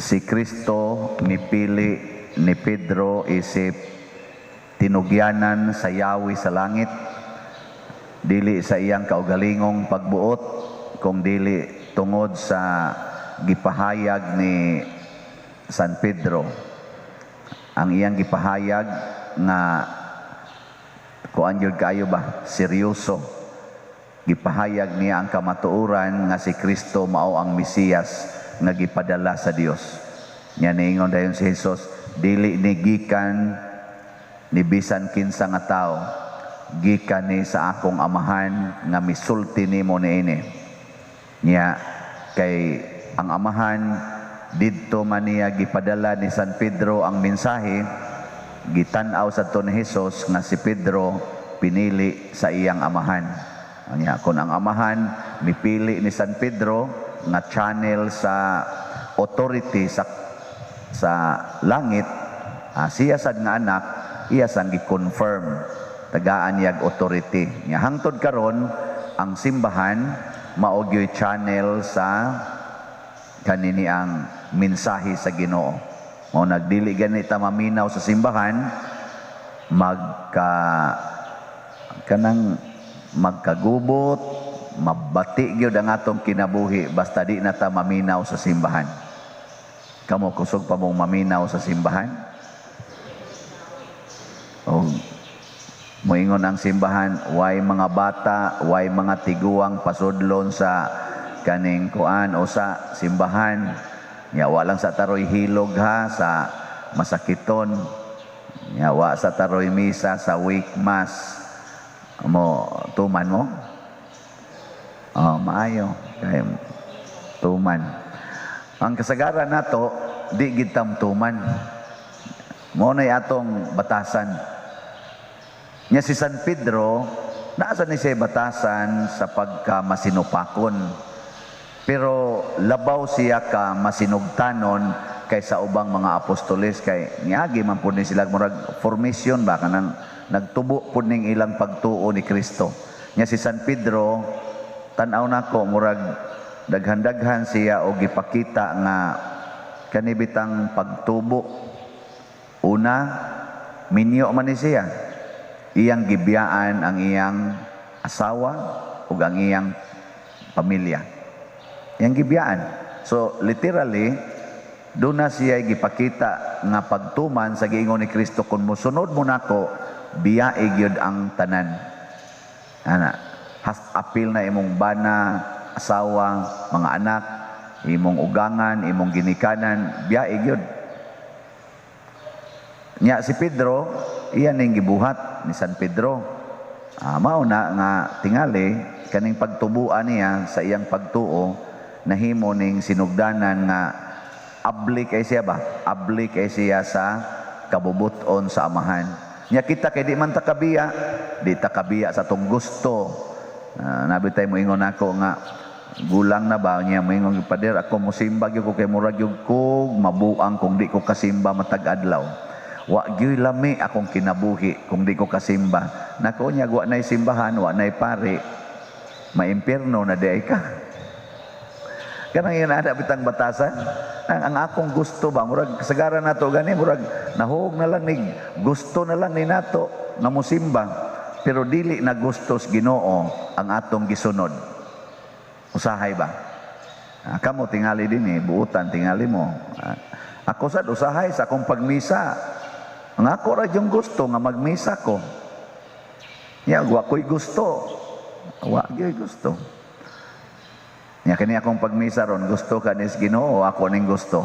Si Kristo mipili ni Pedro isip tinugyanan sa yawi sa langit, dili sa iyang kaugalingong pagbuot, kung dili tungod sa gipahayag ni San Pedro. Ang iyang gipahayag nga kuan gyud kayo ba, seryoso. Gipahayag niya ang kamatuoran nga si Kristo mao ang Mesiyas nga gipadala sa Dios. Nya niingon dayon si Jesus, "Dili ni gikan ni bisan kinsa nga tawo, gikan ni sa akong Amahan nga misulti nimo niini." Nya kay ang Amahan didto man niya gipadala ni San Pedro ang mensahe, gitan-aw sa ni Jesus nga si Pedro pinili sa iyang Amahan. Nya kung ang Amahan mipili ni San Pedro nga channel sa authority sa langit, siya sad nga anak iya sang gi-confirm, tagaan niyag authority. Nya hangtod karon ang simbahan mao gyoy channel sa kanini ang mensahe sa Ginoo. Mao nagdili gani ta maminaw sa simbahan, magka kanang magkagubot, mabati gyud ang atong kinabuhi basta di na ta maminaw sa simbahan. Kamo, kusog pa mong maminaw sa simbahan? O moingon ang simbahan, way mga bata, way mga tiguang pasudlon sa kaning kuan o sa simbahan. Nya wa lang sa taroy hilog ha sa masakiton. Nya wa sa taroy misa sa week mass. Mo tuman mo? Oh, maayo kay tuman. Ang kasagaran nato di gid tuman. Mao nay atong batasan. Nya si San Pedro, naa ni siya batasan sa pagka masinupakon. Pero labaw siya ka masinugtanon kaysa ubang mga apostoles kay niagi man pud ni sila murag formation ba, kanang nagtubo pud ning ilang pagtuo ni Kristo. Nya si San Pedro, tan-aw nako, murag daghan-daghan siya og gipakita nga kanibitang pagtubo. Una, minyo man ni siya. Iyang gibiyaan ang iyang asawa ug ang iyang pamilya. Iyang gibiyaan. So literally, doon na siya gipakita nga pagtuman sa giingon ni Kristo, "Kung mosunod mo nako, biyae gyud ang tanan." Ana, has apil na imong bana, asawa, mga anak, imong ugangan, imong ginikanan, biyae gyud. Nya si Pedro, iya ning gibuhat ni San Pedro. Mao na nga tingali kaning pagtubuan niya sa iyang pagtuo nahimo ning sinugdanan nga abli kay siya ba? Abli kay siya sa kabubuton sa Amahan. Nya kita kay di man ta kabiya, di ta kabiya sa atong gusto. Nabi tay moingon nako nga gulang na ba niya, moingon, "Pader, ako mosimba gyud ko kay murag gyud ko mabuang kung di ko kasimba matag adlaw. Wa gyud lami akong kinabuhi kung di ko kasimba." Nako, nya wa nay simbahan, wa nay pari, maimpierno na diay ka. Kanang yun ana bitang batasan. Ang akong gusto ba, murag kasagaran nato gani, murag nahug na lang ni gusto na lang ni nato nga mosimba, pero dili na gusto sa Ginoo ang atong gisunod. Usahay ba? Kamo tingali din eh, buutan tingali mo. Ako sad usahay sa akong pagmisa. Ang ako ra yung gusto nga magmisa ko. Ya, wa ko'y gusto. Wa gyud gusto. Nya kini akong pagmisa ron, gusto ka ni Ginoo, ako ning gusto?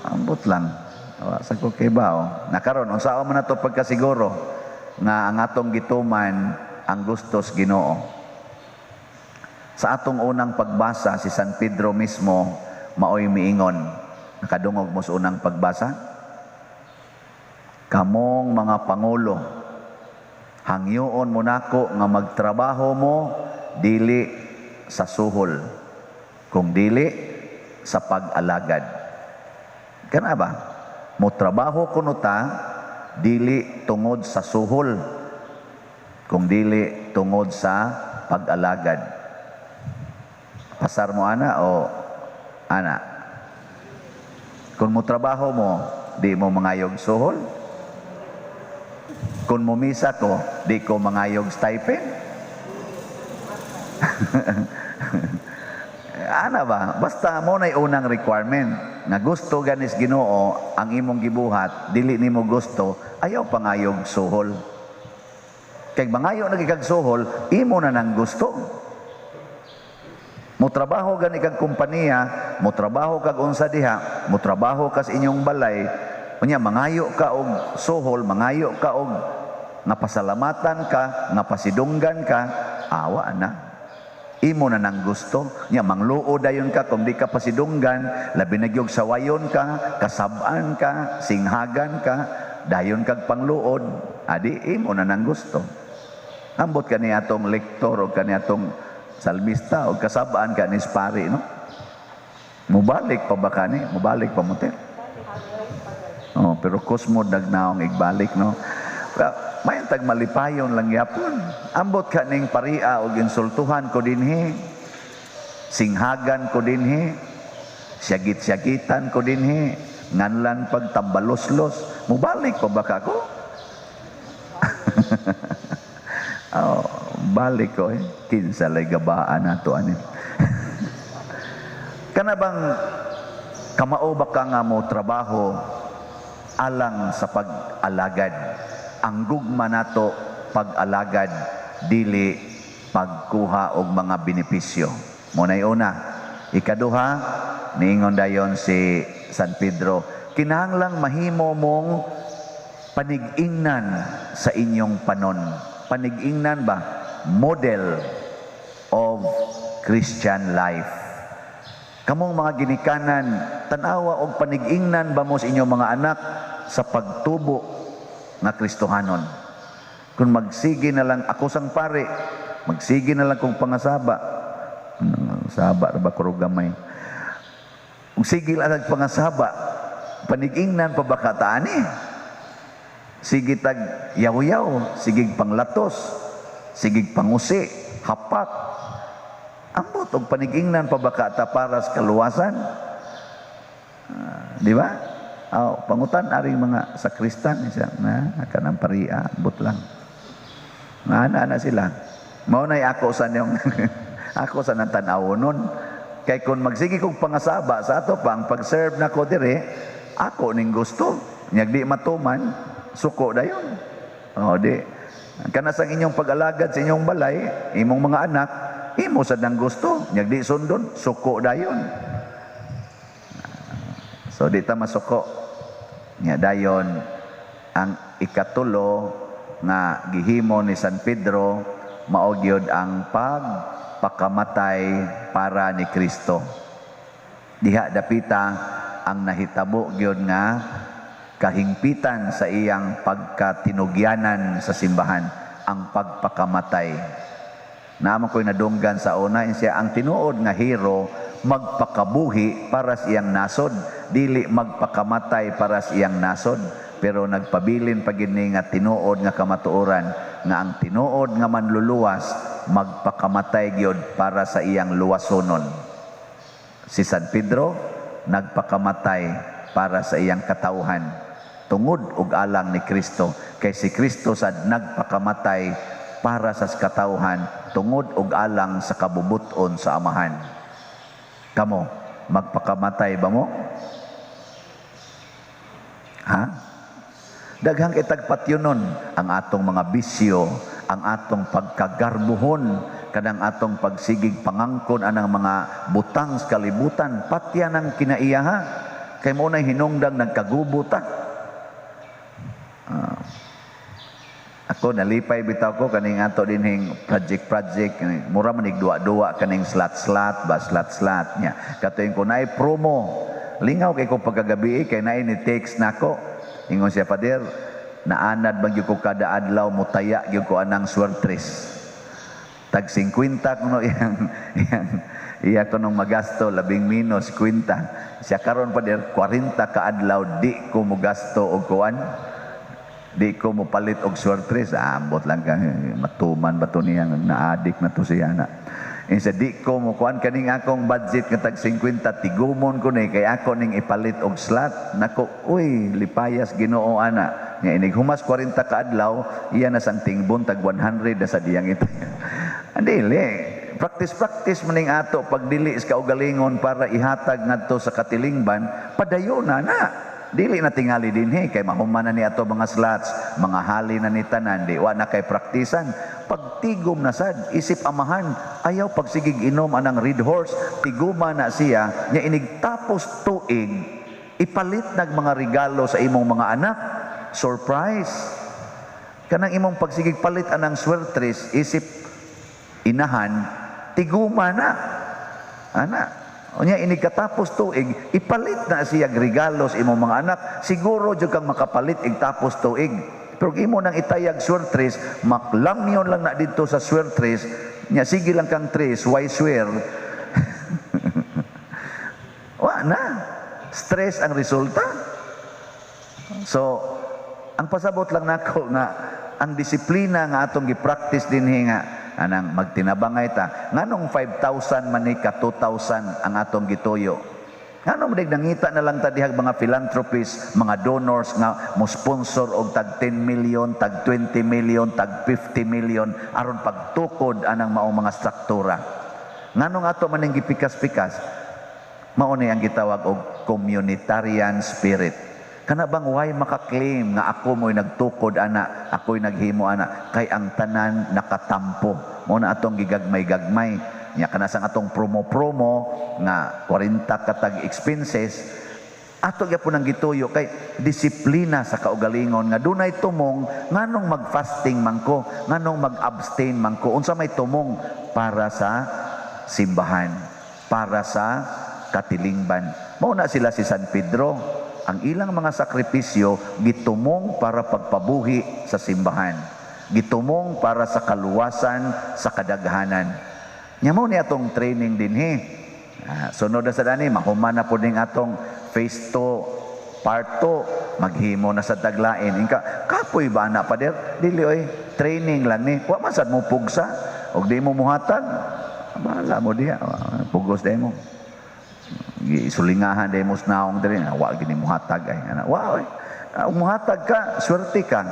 Ambot lang. Wa sa ko kibaw. Nakaron unsaon man nato pagkasiguro nga ang atong gituman ang gusto sa Ginoo? Sa atong unang pagbasa, si San Pedro mismo maoy miingon. Nakadungog mo sa unang pagbasa? "Kamong mga pangulo, hangyoon mo nako nga magtrabaho mo dili sa suhol, kung dili sa pag-alagad." Kana ba? Mo trabaho kuno ta dili tungod sa suhol, kung dili tungod sa pag-alagad. Pasar mo ana o Ana. Kung mo trabaho mo, di mo mangayog suhol. Kung mumisa ko, di ko mangayog stipend. Ana ba? Basta mo na'y unang requirement nga gusto ganis Ginoo ang imong gibuhat, dili nimo gusto, ayaw pangayog suhol. Kay mangayo na kag suhol, imo na nang gusto. Mo trabaho gani kag kompanya, mo trabaho kag unsa diha, mo trabaho kas inyong balay, unya mangayo ka og suhol, mangayo ka og nga pasalamatan ka, nga pasidunggan ka, awa na. Imo na nang gusto. Nya mangluo dayon ka kung di ka pasidunggan, labi na gyud sawayon ka, kasab-an ka, singhagan ka, dayon kag pangluod, adi imo na nang gusto. Ambot kani atong lektor o kani atong salmista o kasab-an ka ni pari, no? Mubalik pa ba kani? Mubalik pa mo te? Oh, pero kusmo nagnaong igbalik, no? May tag malipayon lang yapon. Ambot ka ning paria og insultuhan ko dinhi. Singhagan ko dinhi. Siyagit-siyagitan ko dinhi. Nganlan pag tambaloslos. Mubalik pa ba ka ko? Oh, balik ko eh. Kinsa lay gabaan nato ani. Kana bang kamao ba ka nga mo trabaho alang sa pag-alagad? Ang gugma nato pag-alagad, dili pagkuha og mga benepisyo. Muna'y una. Ikaduha, niingon dayon si San Pedro, kinahanglang mahimo mong panig-ingnan sa inyong panon. Panig-ingnan ba? Model of Christian life. Kamong mga ginikanan, tan-awa og panig-ingnan ba mo sa inyong mga anak sa pagtubo nga Kristohanon? Kung magsige na lang ako sang pare, magsige na lang kong pangasaba. Saba ra ba kuro gamay? Kung sige lang ang pangasaba, panigingnan pa ba ka taani? Sige tag yaw-yaw, sige panglatos, sige pangusi, hapak. Ambot og panigingnan pa ba ka ta para sa kaluwasan? Di ba? Oh, pangutan aring mga sakristan siya na kanang paria, ambot lang. Maana na sila. Mao nay ako sa niyong ako sa nang tan-awon nun. Kay kung magsige kog pangasaba sa ato pang pag-serve nako dire, ako ning gusto. Nyag di matuman, suko dayon. Oh, di. Kana sa inyong pag-alagad sa inyong balay, imong mga anak, imo sad nang gusto. Nyag di sundon, suko dayon. So di ta masuko. Nya dayon ang ikatulo nga gihimo ni San Pedro mao gyud ang pagpakamatay para ni Kristo. Diha dapita ang nahitabo gyud nga kahingpitan sa iyang pagkatinugyanan sa simbahan, ang pagpakamatay. Naman ko'y nadunggan sa una, siya ang tinuod nga hero magpakabuhi para sa iyang nasod, dili magpakamatay para sa iyang nasod. Pero nagpabilin pa gid ni nga tinuod nga kamatuoran nga ang tinuod nga manluluwas magpakamatay gyud para sa iyang luwasonon. Si San Pedro nagpakamatay para sa iyang katawhan tungod og alang ni Kristo, kay si Kristo sad nagpakamatay para sa katawhan tungod og alang sa kabubuton sa Amahan. Kamo, magpakamatay ba mo? Ha? Daghang itagpatyonon ang atong mga bisyo, ang atong pagkagarbuhon, kanang atong pagsigig pangangkon anang mga butang sa kalibutan, patyan ang kinaiyaha. Kay mo na'y hinungdang nagkagubuta. Ako nalipay bitaw ko kaning ato dinhing project mura man duwa-duwa kaning slot-slot ba slot-slot nya. Katuyon ko naay promo. Lingaw kay ko pagkagabi kay naay ni text nako. Ingon siya, Pader, naanad man gyud ko kada adlaw mutaya gyud ko anang swertres. Tag 50 kuno iyang iyang iya kunong magasto, labing minus 50. Siya karon, Pader, 40 ka adlaw di ko mogasto og kuan. Di ko mopalit og swertres. Ambot lang ka matuman ba to niya, na-addict na to siya na. Insa di ko mo kuan kaning akong budget nga tag 50, tigumon ko ni kay ako ning ipalit og slot nako. Uy, lipayas Ginoo ana. Nya inig humas 40 ka adlaw, iya na sang tingbon, tag 100 na sa diyang ito. Dili practice, practice maning ato pagdili sa kaugalingon para ihatag ngadto sa katilingban. Padayon na na, dili na tingali dinhi kay mahuman na ni ato mga slots, mga hali na ni tanan, di wa na kay praktisan. Pagtigom na sad, isip amahan, ayaw pagsigig inom anang Red Horse, tiguma na siya. Nya inig tapos tuig, ipalit nag mga regalo sa imong mga anak. Surprise kanang imong pagsigig palit anang swertres isip inahan, tiguma na ana. Unya inig katapos tuig, ipalit na siya regalo sa imong mga anak. Siguro jud kang makapalit ig tapos tuig. Pero imo nang itayag swertres, maklamyon lang na didto sa swertres, nya sige lang kang tres, why swear? Wa na. Stress ang resulta. So, ang pasabot lang nako nga ang disiplina nga atong gi-practice dinhi nga anang magtinabangay ta, nganong 5,000 man ni ka 2,000 ang atong gituyo? Nganong madig nangita na lang ta dihag mga philanthropists, mga donors nga mo sponsor og tag 10 million, tag 20 million, tag 50 million aron pagtukod anang maong mga struktura? Nganong ato maning gipikas-pikas? Mao ni ang gitawag og communitarian spirit. Kana bang way maka-claim nga ako mo'y nagtukod ana, ako'y naghimo ana, kay ang tanan nakatampo. Mo na atong gigagmay-gagmay. Nya kana sang atong promo-promo nga 40 katag expenses, ato gyapon ang gituyo kay disiplina sa kaugalingon nga dunay tumong. Nganong mag-fasting man ko, nganong mag-abstain man ko, unsa may tumong? Para sa simbahan, para sa katilingban. Mao na sila si San Pedro, ang ilang mga sakripisyo gitumong para pagpabuhi sa simbahan, gitumong para sa kaluwasan sa kadaghanan. Nya mao ni atong training dinhi. Sunod na sa dani, mahuman na po ning atong phase 2 part 2, maghimo na sa taglain. Inka kapoy ba na, pader? Dili oy, training lang ni. Wa man sad mo pugsa og di mo muhatag, bahala mo diha, pugos day mo. Isulingahan day mo naong diri, wa gini muhatag ay ana. Wa oy. Muhatag ka, swerte ka.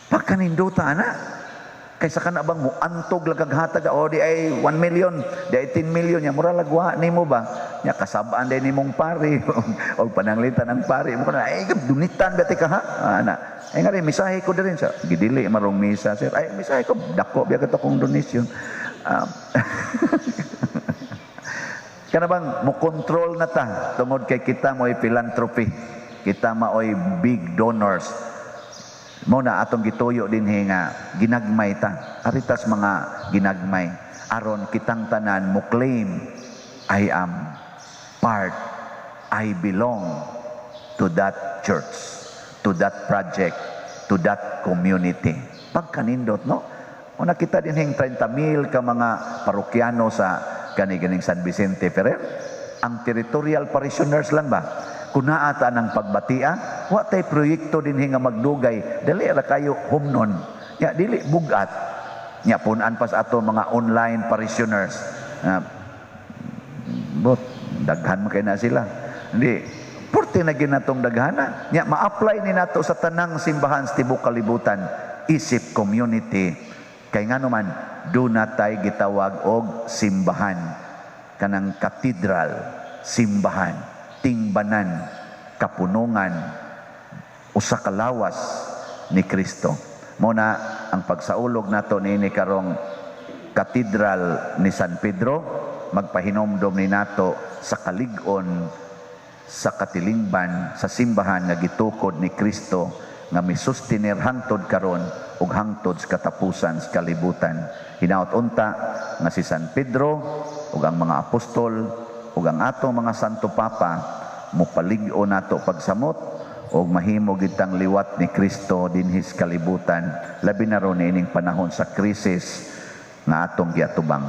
Pagkanindota ana. Kaysa kana bang muantog lang kag hatag, o di ay 1 million, di ay 10 million, nya mura lagwa nimo ba? Nya kasabaan day nimong pari og pananglitan ang pari mo kana, ay dunitan ba ka ha? Ana. Ay nga rin, misahe ko diri sa gidili marong misa, sir. Ay, misahe ko dako biya kato kong donation. Kana bang mo control na ta tungod kay kita mo'y philanthropy. Kita maoy big donors. Mo na atong gituyo dinhi nga ginagmay ta. Aritas mga ginagmay aron kitang tanan mo claim, "I am part, I belong to that church, to that project, to that community." Pagkanindot, no? O nakita din 30 mil ka mga parokyano sa kani ganing San Vicente Ferrer. Ang territorial parishioners lang ba? Kung naa ta ng pagbatia, wa tay proyekto dinhi nga magdugay, dali ra kayo humnon. Nya dili bugat. Nya punan pas ato mga online parishioners. Bot, daghan man kay na sila. Hindi, purte na ginatong daghana. Nya ma-apply ni nato sa tanang simbahan sa tibuok kalibutan isip community. Kay ngano man do na tay gitawag og simbahan, kanang cathedral, simbahan, tingbanan, kapunungan, usa ka lawas ni Kristo. Mo na ang pagsaulog nato niini karong Cathedral ni San Pedro, magpahinomdom ni nato sa kalig-on sa katilingban, sa simbahan nga gitukod ni Kristo nga misustiner hangtod karon ug hangtod sa katapusan sa kalibutan. Hinaot unta nga si San Pedro ug ang mga apostol ug ang atong mga Santo Papa mopalig-on nato pagsamot ug mahimo gitang liwat ni Kristo dinhi sa kalibutan, labi na ron niining panahon sa krisis nga atong giatubang.